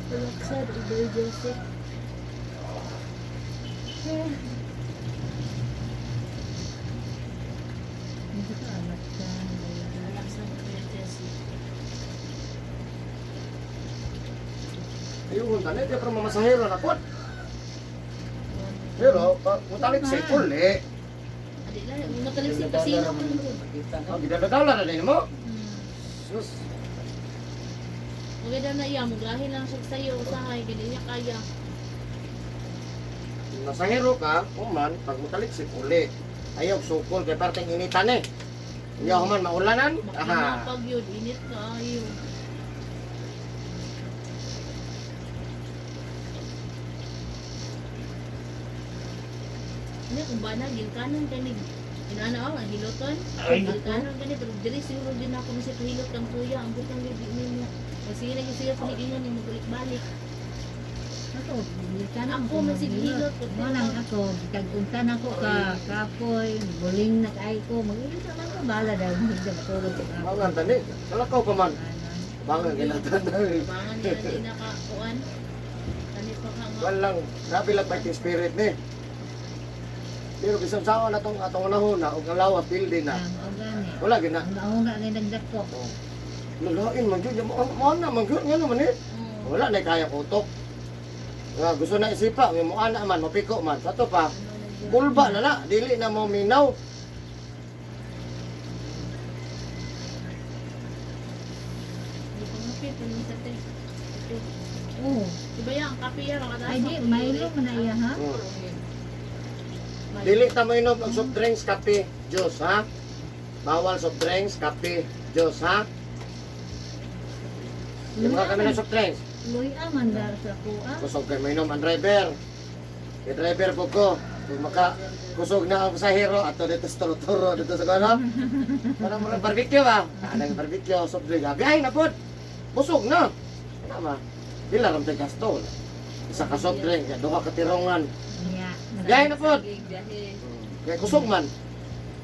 Relaxad, Uber Joseph. Hindi ko alat siya. Relaxad, Uber Joseph. Ayun, tani di pero mamasahero na kuan. Pero pa mutalik sa uli. Adi lang, matalik si kasino ko. Ang gidala-dala na din mo. Sus. Maganda na iya, muglahin lang siya sa'yo, usahay, kaya di niya kaya. Masahero ka, human, pag mutaliksik uli. Ayaw, sukol, kay parteng initan eh. Hindi human, maulanan. Aha. Makinapag yun, init ka ayo. Ano kung ba na, gilkanon ka ni Inana oh, ang hiloton. Gilkanon ka ni, pero diri siguro din ako ni sa hilot kang kuya, ang butang yun, di mo. Kasi lagi siya panigingon ni magbalik-balik. Ako, gikan Ako, man sige, hilot ko. Mo lang ako, bitag unta na ko ka kapoy, buling na kay ko, mag-ilis naman ko bala daw hindi matulog ko. Bangan tani, kalakaw pa man. Bangan gilatan. Bangan nila di nakakuan. Kani pa ka nga. Walang, grabe lang fighting spirit ni. Pero bisan sao na tong atong unahuna og ang lawas building na. Ang gani. Wala gina. Ang nauna ni nagdako. Oh. Lalain man gyud, mo mo na man gyud ngano man eh. Oo. Wala na kaya kutok. Nga gusto na isipa, may mo ana man, mapiko man. Sa to pa, kulba na na, dili na mo minaw. Di pa ngapit, ano sa te. Kape. Oh, Diba yan, ang kape yan, makataas ay di ang Milo man na iya ha. Milo. Dili ta mo inom og soft drinks, kape, juice, ha? Bawal soft drinks, kape, juice, ha? Di mga kami ng soft drinks. Luy man dar sa kuha. Kusog kay mainom ang driver. Kay driver po ko. Kung maka kusog na ang pasahero ato dito sa turo-turo dito sa kano. Para mo barbecue ba? Anang barbecue soft drink. Biyahe na pod. Busog na. Ano ma? Pila ram tay gasto. Isa ka soft drink, duha ka tirongan. Nya. Biyahe na pod. Sige, biyahe. Kay kusog man.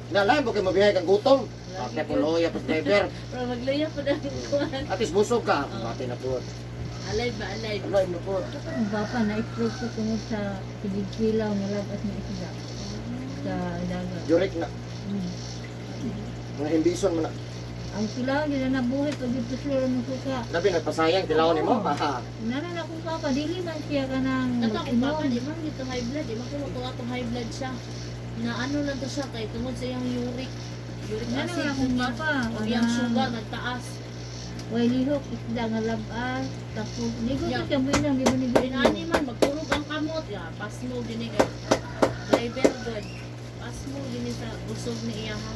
Na lain po kay mabiyahe kang gutom. Bakit po loya pa driver. Pero magluya po na ang kuwan. At least busog ka. Bati na pod. Alive ba, alive? Lain na pod. Ang papa na stroke ko tungod sa tigigkilaw nga lagas ng isda sa dagat. Jurik na. Mga imbison man na. Ang kilaw yun na nabuhay pag dito sila ng suka. Labi nagpasayang tilaw nimo. Ha. Nana na akong papa, dili man siya ka ng Ato akong papa, di man dito high blood, di man ko matuwa itong high blood siya. Na ano lang to siya, kay tungod sa iyang uric. Uric Nana acid na akong niya. papa. O iyang sugar, nagtaas. Way lihok, isda nga labas. Tapos, di ko Yeah. siya mo inang, di ba ni Inani man, magturog ang kamot. Ya, pas mo, gini kay driver god. Pas mo, gini sa busog ni iya ha.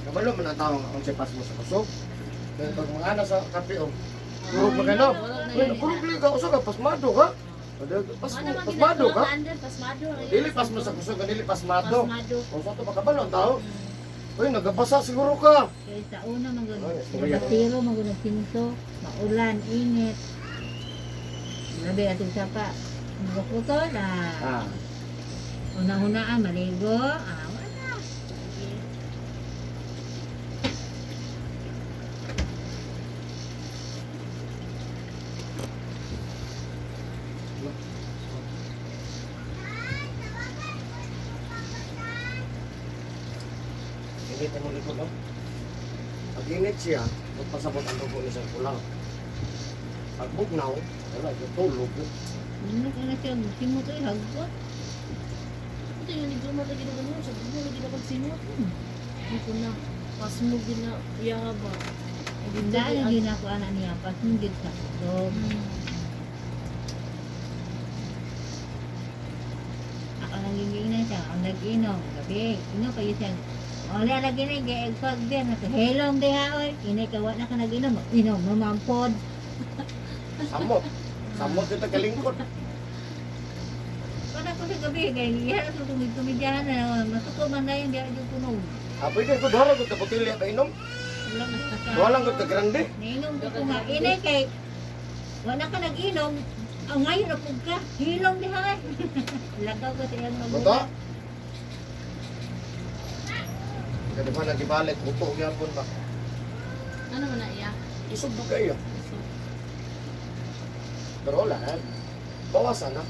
Kabalo man ang tao nga kung sipas mo sa kusog. Kaya pag mga ana sa kape o, kurog pa kayo. Wala na Kurog lang ka, usog ka, pasmado ka. Pas, Ano man pasmado ka. Under, pasmado. Dili pas mo sa kusog, dili pasmado. Pasmado. Kung sa ito makabalo ang tao. Uy, nagabasa siguro ka. Kaya sa una, Ay, istorya. nagbatiro, nagpinto, maulan, init. Labi atong sapa. Magputol, ah. Ah, Una-unaan, maligo, ah, wala. init ang likod, no? Pag init siya, magpasabot ang dugo ni sa kulang. Pag bugnaw, wala, tulog. Ano ka na siya, simot ay hagkot. Ito yung niguma lagi na ganun. Sa gumo lagi na pagsimot. Ako na. Pasmo gina iya ba. Dahil yun ako anak niya, pasunggit sa kusog. Ako nangingin siya, ako nag-inom, gabi, inom kayo siya. Wala lagi na, kaya pag din, helong di ha, oy. Inay ka, wala ka nag-inom, inom, mamampod. Samot. Samot yung tagalingkod. Wala ko sa gabi, kaya iyan sa tumid-tumidyahan na, masuko man na yun, di ako punog. Ah, pwede ko, duha lang ko kabutilya pa inom. Duha lang ko kagrande. Nainom ko ko nga, inay kay, wala ka nag-inom, ang ngayon napug ka, hilong di ha, oy. Lakaw ko sa iyang Buto? magulang. Kaya ba nagibalik, buto gyapon ba? Ano man na iya? Isog do kayo. Pero wala na. Bawasan na.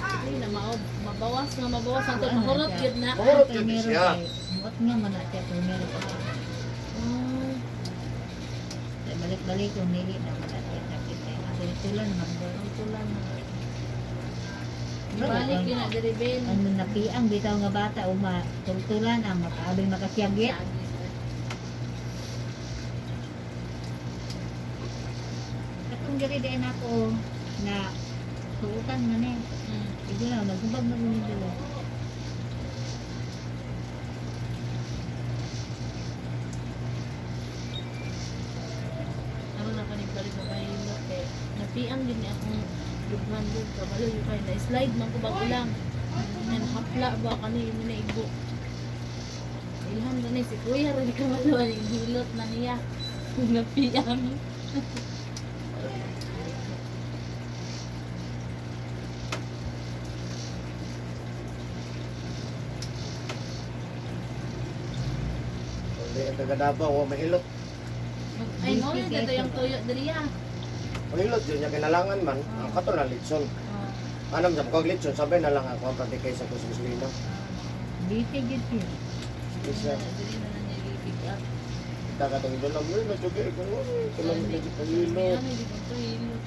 Ay, na mao mabawas nga mabawas ang mahurot yun na. Mahurot yun Primero siya. kay, Muot nga man na siya, primero pa. Ah, Kay Balik-balik kung nili na man na siya sakit. Kay Ako tulan man doon. ang tulan na. Balik yun na diri Ben. Ano napiang bitaw nga bata o matultulan ang makaabing makasiyagit. Katong diri din ako na Tuutan man eh. Sige lang, naghubag na kung dito. Aron ako ni balik mo kahilot kay napiang din ni akong dughan dud kabalo yung kay na slide man ko bago lang. Nan hapla ba kani yung naigo. Ilhan ba ni si Kuya ra ni kabalo ang hilot na niya. Napiang. Hindi ang taga Davao, wa mahilot. Ay mo yun dito yung tuyo diri ah. Mahilot yun, niya kinalangan man. Ang kato na litson. Anam sa kog litson, sabay na lang ako ang pratikay sa kuskuslina. Busy gid siya. Isa, Diri na lang niya i-pick up. kita katong idol lang, uy, nadyogi, ko, uy, kalamit na dyan pahilot. Ano di ko hilot.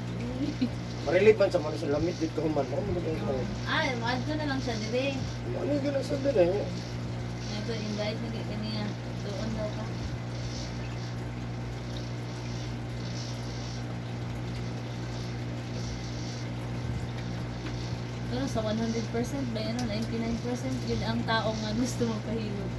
Marilip man sa mga sa lamit dito human, oh, magandang ko. Ay, maadto na lang siya diri. Ano yung ginasa din eh? Ito invite na kay kaniya. Doon daw ka. Pero sa 100% ba yan, 99% yun ang tao nga gusto magpahilot.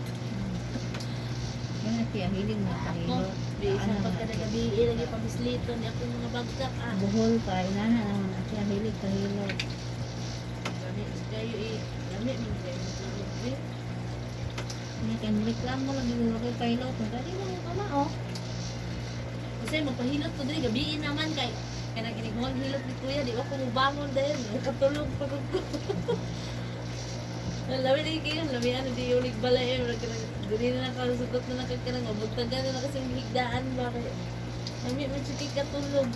Yan na siya, hilig na Ako, pahilot. di isang Ano na pagkadagabi, lagi pamislito ni akong mga bagsak ah. Buhol pa, inana naman na siya, hilig pahilot. Lami kayo eh, lami man kayo matulog eh. Nga kay reklamo lagi ko kay pahilot. Kung di mo ka oh. Kasi magpahilot ko diri gabi naman kay kay naginigong hilot ni kuya di ako mubangon dahil nakatulog pa ko. Labi lagi kayo, labi ano di ulig balay eh, murag kanang diri na nakasugot na lang kay kanang mabuntagan na lang kasi ang higdaan ba kay lami man siya kay katulog.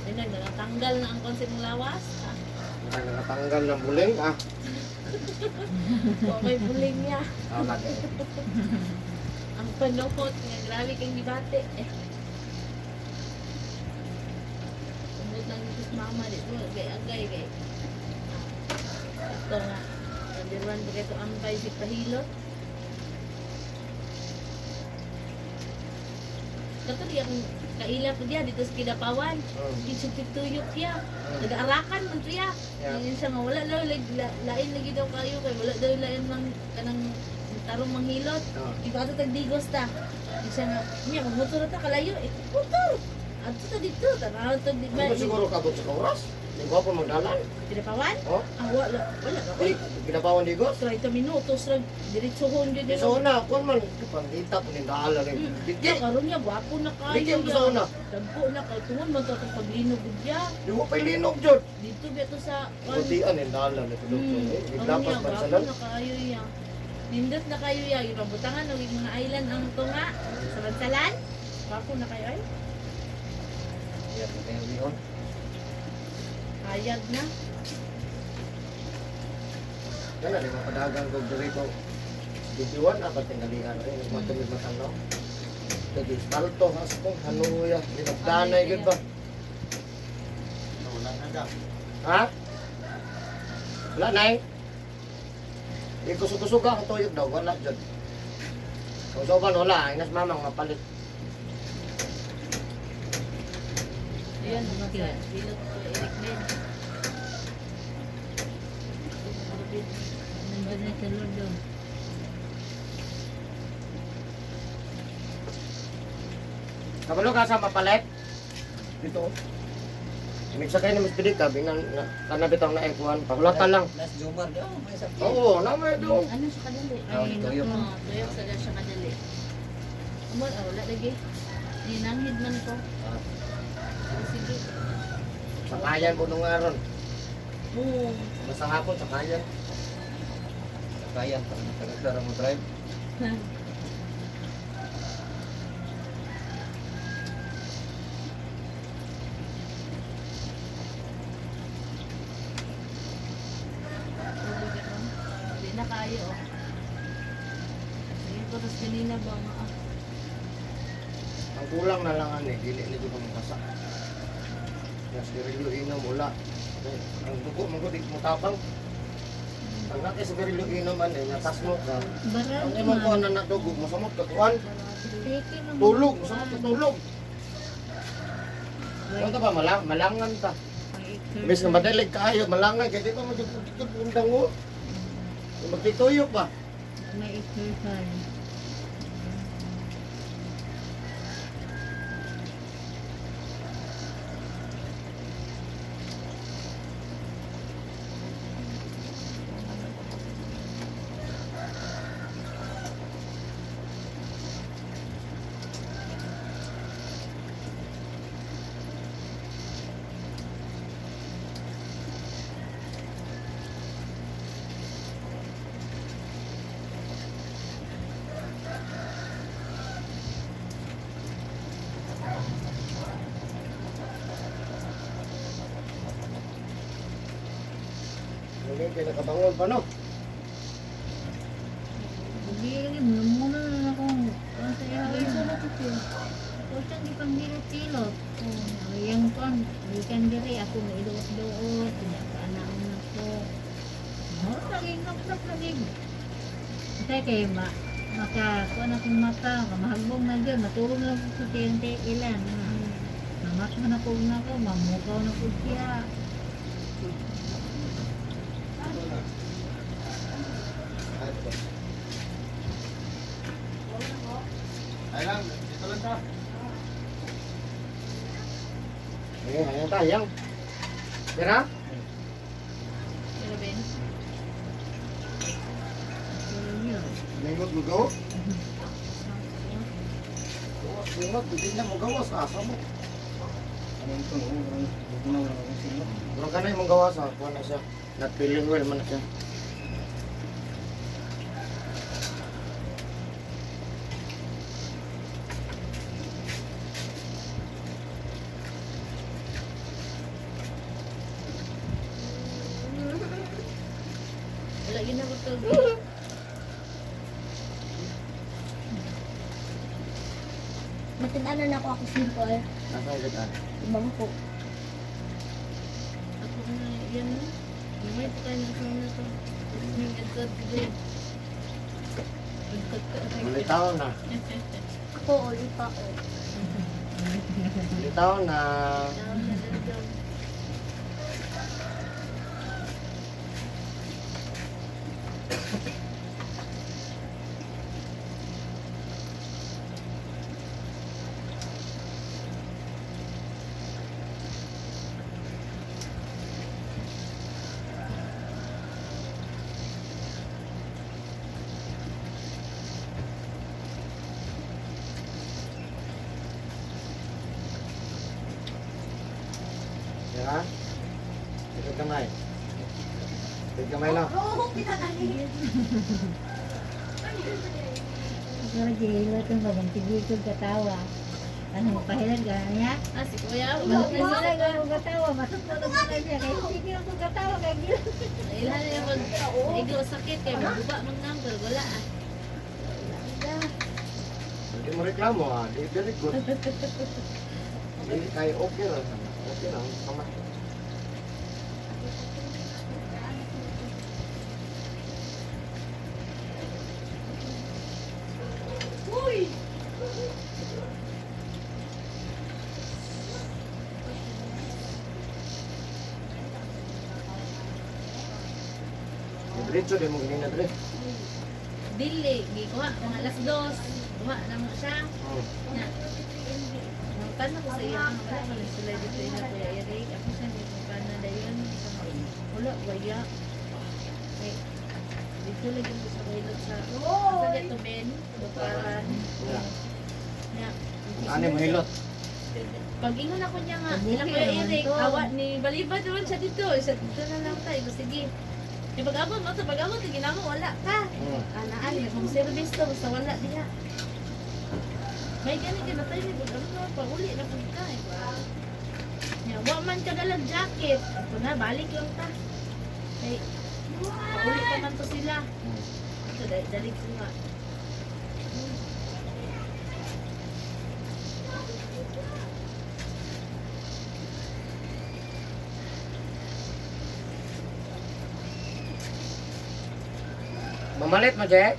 Ay nag natanggal na ang konse mong lawas. Ah, Nakatanggal ng buling, ah. wa may buling niya. Ah, lagi. Ang panukot nga grabe kang gibate. Eh. Umot lang dito sa mama dito kay agay kay. Ito nga. Nandiruan pa kayo ampay si Pahilot. Kato di akong kaila ko diya dito sa Kidapawan. Kitsa tituyok ya. Nag-aarakan man to ya. Yeah. Ngayon siya nga wala daw lain lagi daw kayo kay wala daw lain mang kanang tarong manghilot. Ah. Iba ato tag Digos ta. Di siya nga, niya magmotor ta kalayo. Eh, motor. Adto ta dito, tanaw ta di ba? Ano ba siguro kabot sa oras? Hindi ko pa magdalan. Pinapawan? Oh? Ah, wala, wala ba? Eh, ginapawan digos? 30 minutos ra diretsohon gyud Di sa una, kuwan man, pandita po ni dalan eh. Diki, Karon niya gwapo na kayo. diki ang sa una. Dagko na kay tungon man to atong paglinog gud ya. Di mo pa'y linog dyan. Dito ba to sa Kuntian yung dalan ito doktor. Eh, Karon biglapas niya, pa gwapo sa lan. na kayo ya. Nindot na kayo ya, ipabutangan og mga island ang tunga sa Bansalan. Gwapo na kayo ay. Yan, kayo lihon. Hayag na. Yan na, di ba padagang kog diri ko. 21 apat tinggalian rin. Nagmatumig matanaw. Dagi, palto, hasko, hanuya. Dinagdanay gud ba? Wala na daw. Ha? Wala na eh. Ikusukusuga ang tuyok daw, wala dyan. Kung soban wala, inas mamang mapalit. Ayan, mga sa bilot ko, Eric Ben. Nandun na sa Lord doon. Kabalo ka sa mapalit? Dito. Imig sakay na mas pidik ka, binang na, kanabit ang na-F1, pahulatan lang. Nas Jumar daw, may sakit. Oo, namay doon. Ano siya kadali? Ay, tuyok. Oo, tuyok sa siya kadali. Amor, ah, wala lagi. Ninanghid man ko. Ah. Sige. Sakayan po nung aron. Oo. Basta hapon, sakayan. Sakayan, pag nagdara mo drive. Tulog ako. Hindi na kayo, oh. Sige ko, tas kanina ba nga, ah. Ang kulang na lang ani, dili na jud ko makasa. Yang sigarilyo inom wala. Eh, ang dugo man gud di mo tapang. Ang naki sigarilyo inom ani, natas mo ka. Baral Ang imong kuan man. na dugo, mosamot ka kuan. Tiki man. Tulog, mosamot ka tulog. Ano ba malangan ta. May Imbes nga madalig kaayo malangan kay di pa magyud undang mo. Magtituyo pa. May exercise. Hindi kay nakabangon pa no. Hindi, muna na akong kuan sa iya. Unsa na to te? Ako siyang gipanghilot-hilot. Yang kuan, gikan diri ako maiduot-duot, pinapaanaon na ko. Mo lagi ngaprap lagi. Kay kay ma maka kuan akong mata, mahagbong na gyud, matulog lang ko sa tiyang ilan. Mamat na ko na ko, mamukaw na ko siya. Ay lang, dito lang ta. Ayan, ayan ta, yang. Tira? Pero Ben, Tulog. Lingot mo gawa. Gawas, lingot, di na mo gawas, asa mo. Ano ito? Bukunaw na akong singot. Pero kanay mong gawas, ah, kuha na siya. Not feeling well man na siya. wala gid na ko tubig. Matinanan ako ako simple. Nasa yung ah. Bangko. Ako na yan na. May pa kayo ng na to. Yung edad ko. Ulitaw na. Ako, uli pa ako. Ulitaw na. Tira? Ikot kamay. Ikot kamay lang. Oo, kinakain. Ako lagi hilot ang bagang tigil katawa. Ano, pahilan ka niya? Ah, si Kuya. Wala ka akong katawa, matutulog na siya. Kaya sige akong katawa, kaya gila. Ilhan niya mag iglo sakit kay maguba man nang pero wala ah. Hindi mo reklamo ah. Di very good. Hindi kayo okay lang. Okay lang. Tama. Diretso di mo ganina dre. Dili, gikuha mga alas dos. Kuha na mo siya. Na. Nangtan ako sa iya, wala man sila dito ina Kuya Eric. Ako siya may kana dayon. Wala waya. Ay, dito lagi ko sa hilot sa sa dito Ben, Duparan. Yeah. Na. Ano mo hilot? Pag ingon ako niya nga, Mabuti ila Kuya naman Eric, to. awa ni balibad naman siya dito. Isa dito na lang tayo. Sige. Di pag-abot mo to, pag-abot, ginamo, wala ka. Anaan, kung service to, basta wala diha. May gani ka na tayo, may pag-abot mo, pag-uli na pag ka. eh. Nya, wa man ka dalag jacket. Ito na, balik lang ta. Kay, pauli pa man to sila. Ito, dalig ko nga. Mamalit mo, Jack?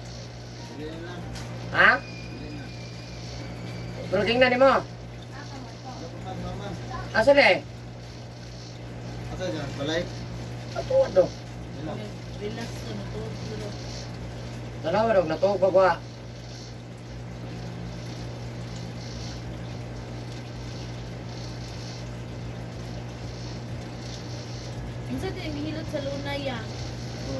Ha? Pero tingnan ni mo. Asa na eh? Asa dyan? Balay? Ato do. Relax to natulog. Tanawa dog natuog pa kwa. Unsa din gihilot sa luna ya?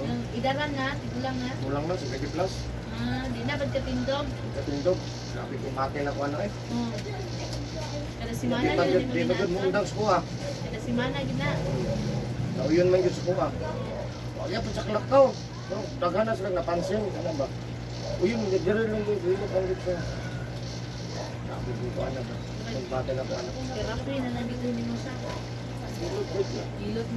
Yung idaran na, tigulang na. Kulang na 70 plus. Ah, di na bad katindog. Katindog. Grabe kumate na ko ano eh. Oh. Kada simana Di pa gyud gyud ni di pa gyud mo muundang sa kuha. Kada simana gyud na. Nauyon man gyud sa kuha. Kaya pa sa klakaw. No, daghan na sila napansin kana ba. Uyon diri lang gyud hilot ang gyud siya. Grabe ko ano ba. Kumbate na ko ano. Kaya rapoy na lang dito ni mo sa. Hilot gyud na. Hilot na.